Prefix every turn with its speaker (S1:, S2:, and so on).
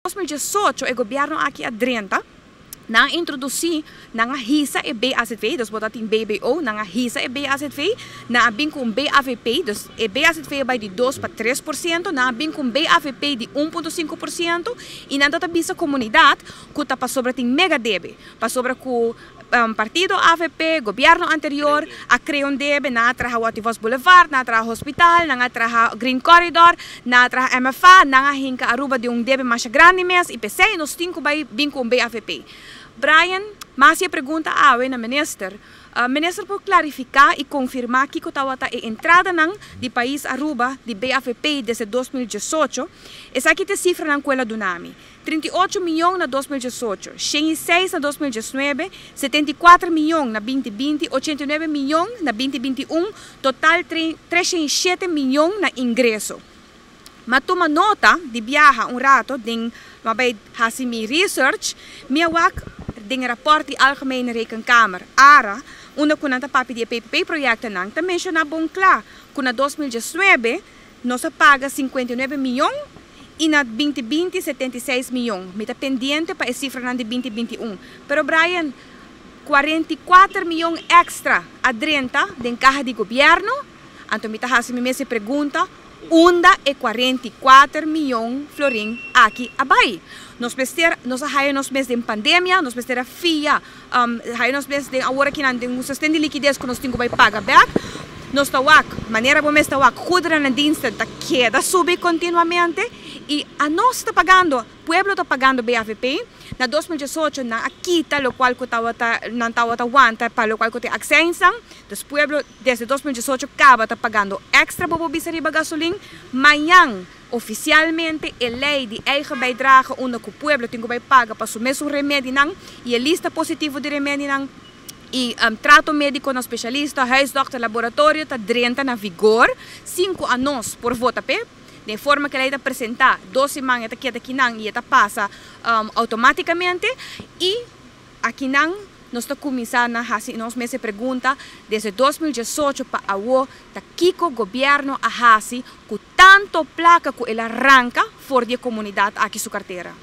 S1: 2018 e gobierno aki a drenta, nan a introduci, nan a hisa e BAZV, dus bo ta tin BBO, nan a hisa e BAZV, nan a bin cu un BAVP, dus e BAZV a bay di 2 pa 3%, nan a bin cu un BAVP di 1.5% y nan ta bisa comunidad cu ta pasobra tin mega debe, pasobra cu partido avp, gobierno anterior, a crea un debe, nan a traha Watty Vos Boulevard, nan a traha hospital, nan a traha Green Corridor, nan a traha MFA, nan a hinca Aruba den un debe masha grandi mes y p'esey nos tin cu bay bin cu un BAVP. Brian, Mas e pregunta awe na minister. Minister por clarifica y confirma kico tawata e entradanan di pais Aruba di BAVP desde 2018? Esaki ta e cifranan cu el a duna mi. 38 miyon na 2018, 106 na 2019, 74 miyon na 2020, 89 miyon na 2021, total 307 miyon na ingreso. M'a tuma nota di biaha un rato den m'a bay haci mi research, mi a wak den e raport di Algemene Rekenkamer, ARA, unda cu nan ta papia di e PPP proyectonan, ta menciona bon cla cu na 2019 nos a paga 59 miyon y na 2020 76 miyon. Mi ta pendiente pa e cifranan di 2021. Pero Brian, 44 miyon extra a drenta den caha di gobierno, anto mi ta haci mi mes e pregunta, unda e 44 miyon florin aki a bay? Nos mester, nos a haya nos mes den pandemia, nos mester a fia, haya nos mes den awor akinan den un sosten di likides ku nos tin ku bay paga bek. Nos ta wak, manera bo mes ta wak, goederen en diensten ta keda subi kontinuamente i anos ta pagando, pueblo ta pagando BAVP. Na 2018 nan a kita lokual ku tabata, nan tabata wanta pa lokual ku ta e aksènsnan. Dus pueblo desde 2018 kaba ta pagando extra bo por bisa riba gasolin. Mañan oficialmente e ley di eigen bijdrage unda cu pueblo tin cu bay paga pa su mesun remedinan y e lista positivo di remedinan y trato medico na specialista, huisdokter, laboratorio ta drenta na vigor sin cu anos por vota p'e. Den forma cu e ley ta presenta 2 siman e ta keda kinan y e ta pasa automaticamente y akinan nos ta cuminsa na haci nos mes e pregunta desde 2018 pa awo ta kico gobierno a haci cu tanto placa cu el a ranca for di e comunidad aki su cartera.